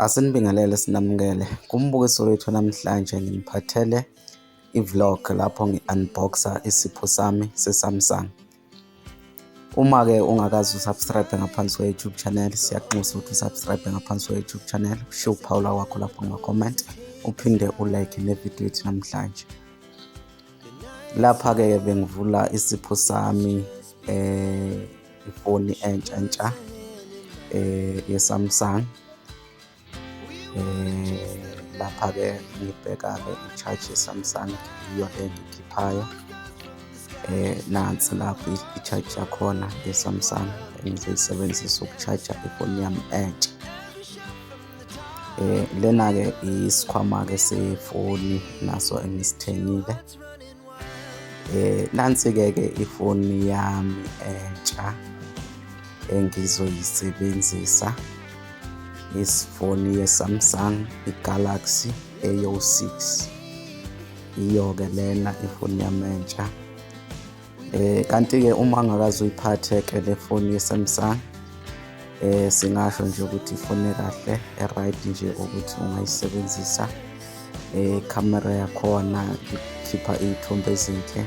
Asinibingelele sinamukele. Kumbukiso wethu namhlanje nginiphathele i-vlog lapho ngi-unbox-a isipho sami se-Samsung. Uma-ke ungakaze u-subscribe ngaphansi kwe-YouTube channel, siyakunxusa ukuthi u-subscribe ngaphansi kwe-YouTube channel, ushiye ukuphawula kwakho lapho kuma-comment, uphinde u-like ne-video yethu namhlanje. Lapha-ke bengivula isipho sami ifoni entsha ntsha ye-Samsung. Lapha-ke ngibheka-ke i-charge ye-Samsung iyo le engiyikhiphayo. Nansi lapho i-charge yakhona ye-Samsung engizoyisebenzisa uku-charge-a ifoni yami entsha. Lena-ke isikhwama-ke sefoni naso engisithengile. Nansi-ke ke ifoni yami entsha engizoyisebenzisa, isifoni ye-Samsung i-Galaxy A06. Iyo-ke lena ifoni yami entsha. Kanti-ke uma ungakaze uyiphathe-ke le foni ye-Samsung, singasho nje ukuthi ifoni ekahle e-right nje ukuthi ungayisebenzisa. Khamera yakhona ikhipha iy'thombe ezinhle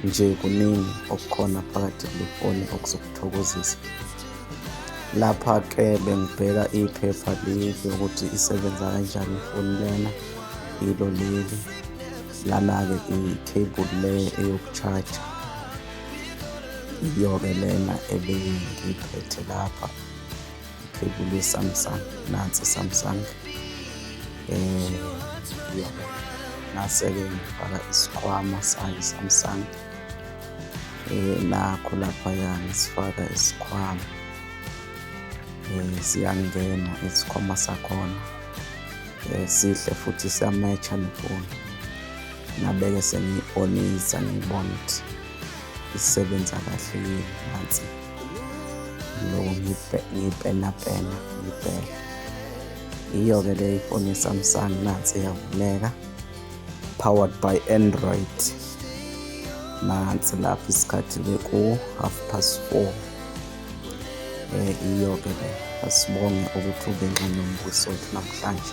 nje, kuningi okukhona phakathi kule foni okuzokuthokozisa. Lapha-ke bengibheka iphepha leli ukuthi isebenza kanjani ifoni lena, ilo leli. Lana-ke i-cable le eyoku-charge-a iyo-ke lena ebengiyiphethe lapha, i-cable ye-Samsung, nansi i-Samsung. Iyo-ke nase-ke ngifaka isikhwama sayo i-Samsung. Nakho laphaya ngisifaka isikhwama, siyangena isikhwama sakhona. Sihle futhi siya-match-a nefoni. Ngabe-ke sengiyi-on-isa ngiyibona ukuthi isebenza kahle yini, nansi. Ngilokhu ngiyipenapena ngiyibheka. Iyo-ke le ifoni ye-Samsung, nansi iyavuleka, powered by Android. Nansi lapho isikhathi beku-4:30. Iyo-ke le, asibonge ukuthi ube ingxenye yombuso wethu namhlanje.